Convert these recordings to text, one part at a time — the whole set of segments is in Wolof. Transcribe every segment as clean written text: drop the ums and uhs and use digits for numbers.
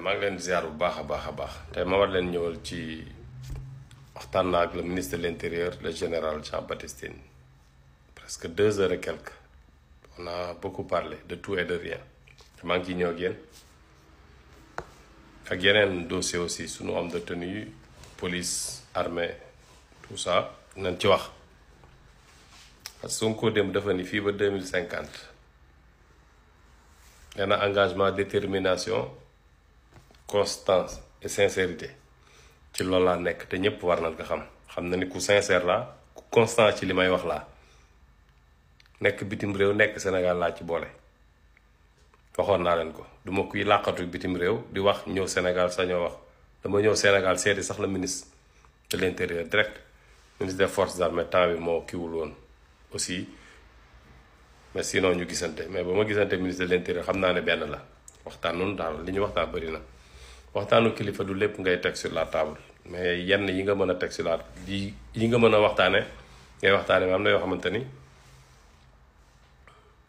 maa ngi leen ziar bu baax a baax tey ma war leen ñëwal ci waxtaan naa ak le ministre de l'Intérieur le général Jean-Baptiste Tine presque 2 heures et quelques on a beaucoup parlé de tout et de rien te maa ngi ciy ñëw ak yéen ak yeneen dossier aussi sunu homme de tenue police armée tout ça nañ ci wax parce que Sonko dem dafa ni fii ba 2050 nee na engagement détermination constance et sincérité ci loolu laa nekk te ñëpp war nañ ko xam na ni ku sincère laa ku constant ci li may wax laa nekk bitim réew nekk Sénégal laa ci boole waxoon naa leen ko duma kuy làqatu bitim réew di wax ñëw Sénégal sañoo wax dama ñëw Sénégal seeti sax la ministre de l'Intérieur direct ministre des forces armées temps bi moo kiwul woon aussi mais sinon ñu gisante mais ba ma gisante ministre de l'Intérieur xam naa ne benn la waxtaan noonu daal li ñu waxtaan bëri na waxtaanu kilifa du lépp ngay teg sur la table mais yenn yi nga mën a teg sur la yi nga mën a waxtaane ngay waxtaane mais am na yoo xamante ni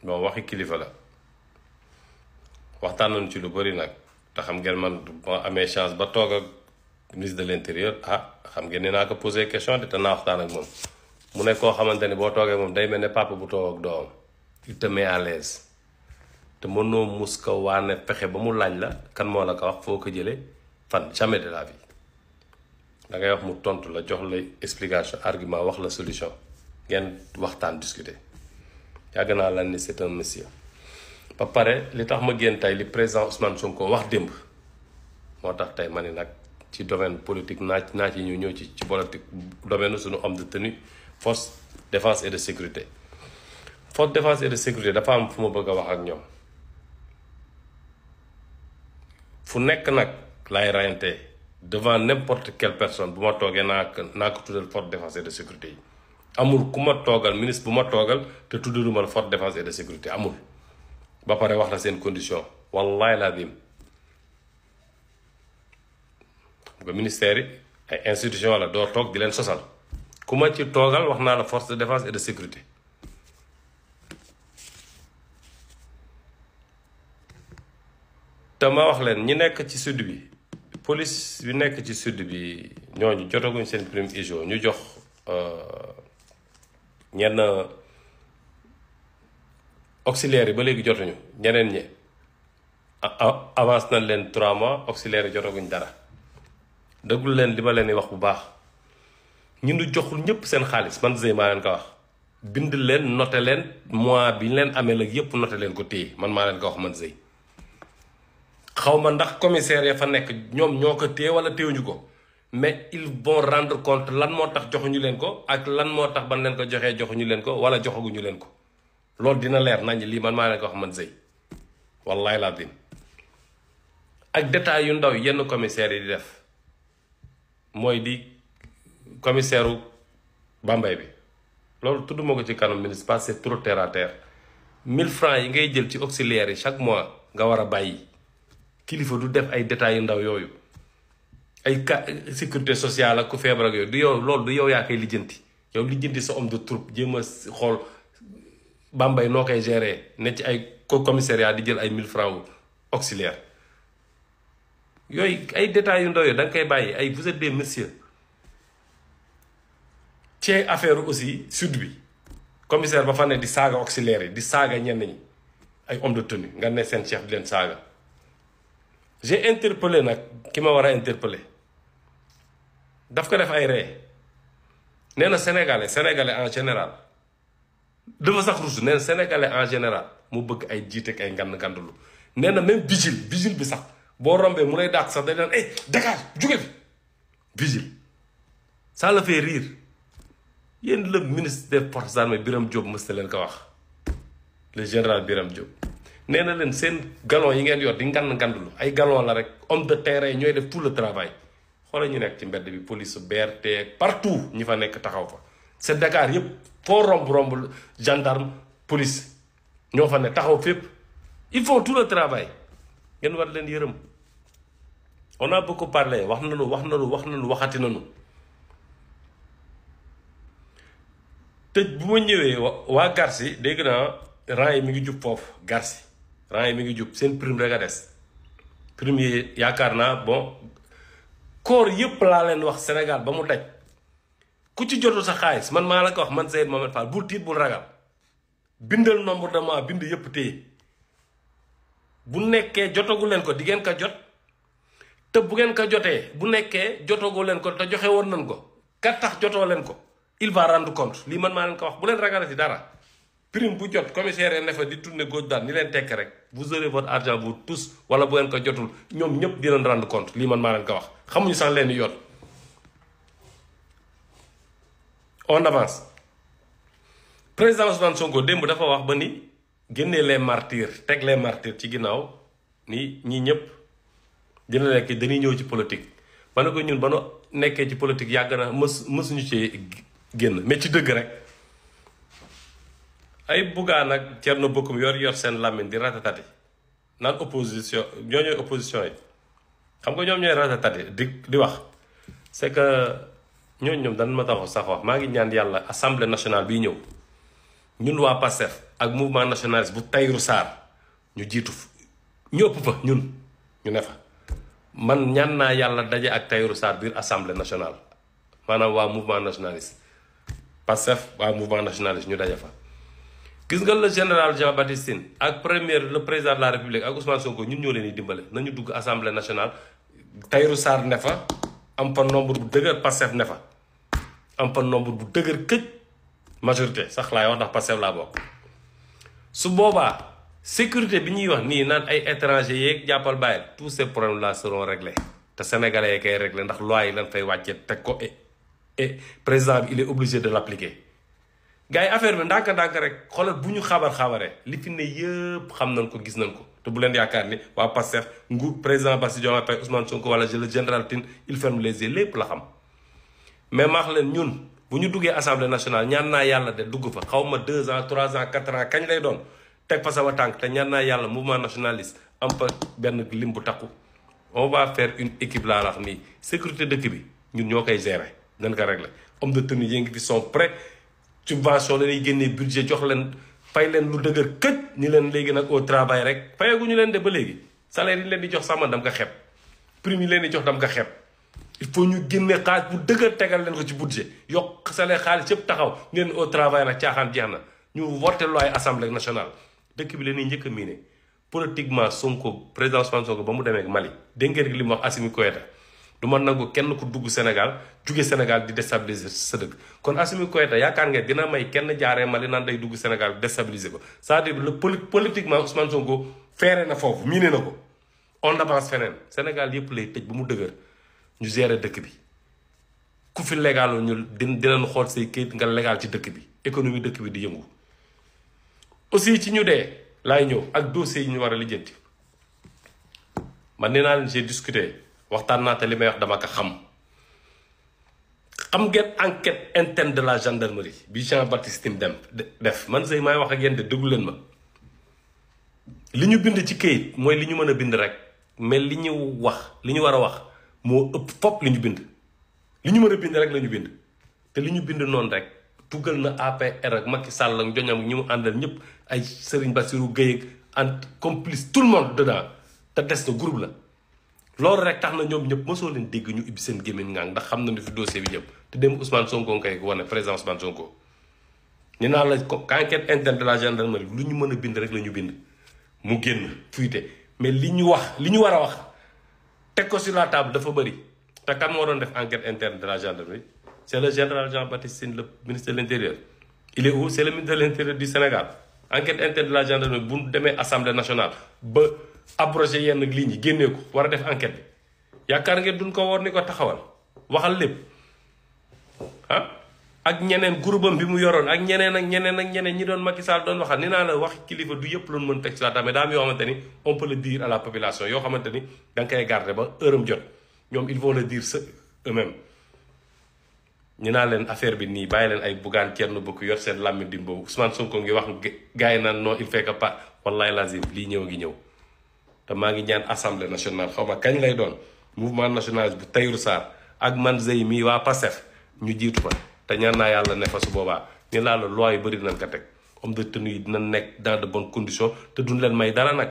bon waxi kilifa la waxtaan nañu ci lu bëri nag te xam ngeen man moo amee chance ba toog ak ministre de l'Intérieur xam ngeen ne naa ko posé question de te naa waxtaan ak moom mu nekk koo xamante ni boo toogee moom day mel ne papa bu toog ak doomam il te met à l'aise te mënoo mus ko waane fexe ba mu laaj la kan moo la ko wax foo ko jëlee fan jamais de la vie da ngay wax mu tontu la jox la explication argument wax la solution ngeen waxtaan discuter yàgg naa lan ni c'est un monsieur. ba pare li tax ma génn tey li président Ousmane Sonko wax démb moo tax tey ma ni nag ci domaine politique naa ci ñu ñëw ci politique domaine suñu homme de tenue force défense et de sécurité force défense et de sécurité dafa am fu ma bëgg a wax ak ñoom fu nekk nag laay rayante devant n'importe quelle personne bu ma toogee naa ko tuddal force défense et de sécurité yi amul ku ma toogal ministre bu ma toogal te tuddaluma la force défense et de sécurité amul ba pare wax la seen condition wallahi laa bim nga ministère yi ay institution la doo toog di leen sosal ku ma ci toogal wax naa la force de défense et de sécurité te ma wax leen ñi nekk ci sud bi police bi nekk ci sud bi ñooñu jotaguñ seen prime ISO ñu jox ñenn auxiliaires yi ba léegi jotuñu ñeneen ñi avance nañ leen 3 mois auxiliaires yi jotaguñ dara déglu leen li ma leen di wax bu baax ñun du joxul ñëpp seen xaalis man Zey maa leen ko wax bind leen noté leen mois bi ñu leen amee la yëpp noté leen ko téye man maa leen ko wax man Zey xaw ma ndax commissaire ya fa nekk ñoom ñoo ko téye wala téewuñu ko mais ils vont rendre compte lan moo tax joxuñu leen ko ak lan moo tax ban leen ko joxee joxuñu leen ko wala joxaguñu leen ko loolu dina leer nañ lii man maa leen ko wax man Zey wallahi laa din ak détails yu ndaw yenn commissaires yi di def mooy di commissaire u Bambey bi loolu tudduma ko ci kanam ministre parce que c'est trop terre à terre 1000 francs yi ngay jël ci auxiliaires yi chaque mois nga war a bàyyi kilifa du def ay détails yu ndaw yooyu ay sécurité sociale ak ku feebar ak yooyu du yow loolu du yow yaa koy lijjanti yow lijjanti sa homme de troupe jéem a xool Bambey noo koy gérer ne ci ay commissariat di jël ay 1000 francs auxiliaire yooyu ay détails yu ndaw yooyu da nga koy bàyyi ay vous êtes des messieurs ci affaire aussi sud bi commissaire ba fa ne di saaga auxiliaire yi di saaga ñenn ñi ay homme de tenue nga ne seen chef di leen saaga j'ai interpellé nag ki ma war a interpellé daf ko def ay ree nee na sénégalais en général dafa sax rusu nee na sénégalais en général mu bëgg ay jiite ak ay ngandlu nee na même vigile bi sax boo rombee mu lay dàq sax day daan dégage jóge fi vigile ça le fait rire yéen le ministre des forces armées Birame Diop mës na leen ko wax le général Birame Diop nee na leen seen galon yi ngeen yor di ngandlu ay galon la rek homme de terrain ñooy def tout le travail xoolal ñu nekk ci mbedd bi police BRT partout ñi fa nekk taxaw fa c'est Dakar yépp foo romb gendarme police ñoo fa ne taxaw fépp ils font tout le travail ngeen war leen yërëm on a beaucoup parlé wax nañu waxati nañu tëj bu ma ñëwee waa Garci dégg naa rang yi mi ngi jub foofu Garci rang yi mi ngi jub seen prime rek a des premier yaakaar naa bon koor yëpp laa leen wax Sénégal ba mu daj ku ci jotul sa xaalis man maa la ko wax man Seydi Mohamed Fall bul tiit bul ragal bindal nombre de mois bind yëpp téye bu nekkee jotagu leen ko di ngeen ko jot te bu ngeen ko jotee bu nekkee jotagu leen ko te joxe woon nañ ko ka tax jotoo leen ko il va rendre compte lii man maa leen ko wax bu leen ragalati dara prime bu jot commissaire ne fa di tourner gauche daal ni leen tekk rek vous aurez votre argent vous tous wala bu ngeen ko jotul ñoom ñëpp di leen rendre compte lii man maa leen ko wax xamuñu sax leen yoon on avance. président Ousmane Sonko démb dafa wax ba ni génnee les martyrs teg les martyrs ci ginnaaw ni ñii ñëpp dina nekk dañuy ñëw ci politique ma ne ko ñun ba nu nekkee ci politique yàgg na mësuñu ci génn mais ci dëgg rek ay buggaan ak Thierno Bocoum yor seen làmmiñ di ratatati naan opposition ñooy opposition yi xam nga ñoom ñooy ratatati di wax c'est que ñoom dañ ma taxaw sax wax maa ngi ñaan yàlla assemblée nationale bii ñëw ñun waa PASTEF ak mouvement nationaliste bu Tahirou Sarr ñu jiitu ñu ëpp fa ñun ñu ne fa man ñaan naa yàlla daje ak Tahirou Sarr biir assemblée nationale maanaam waa mouvement nationaliste PASTEF waa mouvement nationaliste ñu daje fa. gis nga le général Jean Baptiste Tine ak le président de la république ak Ousmane Sonko ñun ñoo leen di dimbale nañu dugg assemblée nationale Tahirou Sarr ne fa am fa nombre bu dëgër PASTEF ne fa am fa nombre bu dëgër këj. majorité sax laay wax ndax Pastef laa bokk su boobaa sécurité bi ñuy wax nii naan ay étranger yeeg jàppal bàyyi tous ces problèmes là seront réglés te sénégalais yi koy réglé ndax loi yi lan fay wàccee teg ko et président bi il est obligé de l' appliquer. gars yi affaire bi ndànk-ndànk rek xoolal bu ñu xabaree li fi ne yëpp xam nañ ko gis nañ ko te bu leen yaakaar ni waa Pastef nguur président Bassirou Diomaye Faye Ousmane Sonko wala le général Tine il ferme les yeux lépp la xam mais maax leen ñun. bu ñu duggee assemblée nationale ñaan naa yàlla de dugg fa xaw ma 2 ans 3 ans 4 ans kañ lay doon teg fa sama tànk te ñaan naa yàlla mouvement nationaliste am fa benn lim bu takku on va faire une équipe laa wax nii sécurité dëkk bi ñun ñoo koy gérer dañ ko régler homme de tenue yi ngi fi sont prêts subvention la ñuy génnee budget jox leen fay leen lu dëgër këj ni leen léegi nag au travail rek fayaguñu leen de ba léegi salaire yi leen di jox sax man dam ko xeeb prime yi leen di jox dam ko xeeb. il faut ñu génne xaalis bu dëgër tegal leen ko ci budget yokk salaire xaalis yëpp taxaw ngeen au travail nag caaxaan jeex na ñu voté loi assemblée nationale dëkk bi leen njëkk a miine politiquement Sonko président Ousmane Sonko ba mu demee Mali dégg ngeen li mu wax Assimi Goïta du ma nangu kenn ku dugg Sénégal jóge Sénégal di déstabiliser sa dëkk kon Assimi Goïta yaakaar ngeen dina may kenn jaaree Mali naan day dugg Sénégal déstabiliser ko c'est-à-dire le politiquement Ousmane Sonko feere na foofu miine na ko on avance feneen Sénégal yëpp lay tëj bu mu dëgër ñu gérer dëkk bi ku fi légal ñu dinañ xool say kayit nga légal ci dëkk bi économie dëkk bi di yëngu aussi ci ñu dee laay ñëw ak dossiers yi ñu war a lijjanti man nee naa leen j'ai discuté waxtaan naa te li may wax dama ko xam ngeen enquête interne de la gendarmerie bi Jean Baptiste Tine dem def man say maay wax ak yéen de déglu leen ma li ñu bind ci kayit mooy li ñu mën a bind rek mais li ñu wax li ñu war a wax moo ëpp fop li ñu bind li ñu mën a bind rek la ñu bind te li ñu bind noonu rek tugal na APR ak Macky Sall ak joñam ñi mu àndal ñëpp ay Serigne Bassirou Gueye ak complice tout le monde dedans te des na groupe la loolu rek tax na ñoom ñëpp mosoo leen dégg ñu ibbi seen gémmiñ ngang ndax xam na ni fi dossier bi ñëpp te dem Ousmane Sonko nga koy wane président Ousmane Sonko ñu naan la enquête interne de la gendarmerie lu ñu mën a bind rek la ñu bind mu génn fuite mais li ñu war a wax teg ko sur la table dafa bëri te kan moo doon def enquête interne de la gendarmerie c'est le général Jean Baptiste Tine le ministre de l'intérieur il est où c'est le ministre de l'intérieur du Sénégal enquête interne de la gendarmerie bu demee assemblée nationale ba abrogé yenn lignes yi génnee ko war a def enquête bi yaakaar ngeen duñ ko war ni ko taxawal waxal lépp ah ak ñeneen groupam bi mu yoroon ak ñeneen ñi doon Macky Sall doon waxal ni naa la wax kilifa du yëpp loolu mën teg ci la tamit daa am yoo xamante ni on peut le dire à la population yoo xamante ni da nga koy garder ba heure am jot ñoom ils vont le dire eux-mêmes ñu naa leen affaire bi nii bàyyi leen ay buggaan Thierno Bocoum yor seen làmmiñ din boobu Ousmane Sonko ngi wax gars yi naan non il fait que pas wallahi lazim lii ñëw ngi ñëw te maa ngi ñaan assemblée nationale xaw ma kañ lay doon mouvement nationaliste bu Tahirou Sarr ak man Zey mii waa Pastef ñu jiitu fa te ñaan naa yàlla ne fa su boobaa ni laa la loi yu bëri nañ ko teg homme de tenue yi dina nekk dans de bonnes conditions te duñ leen may dara nag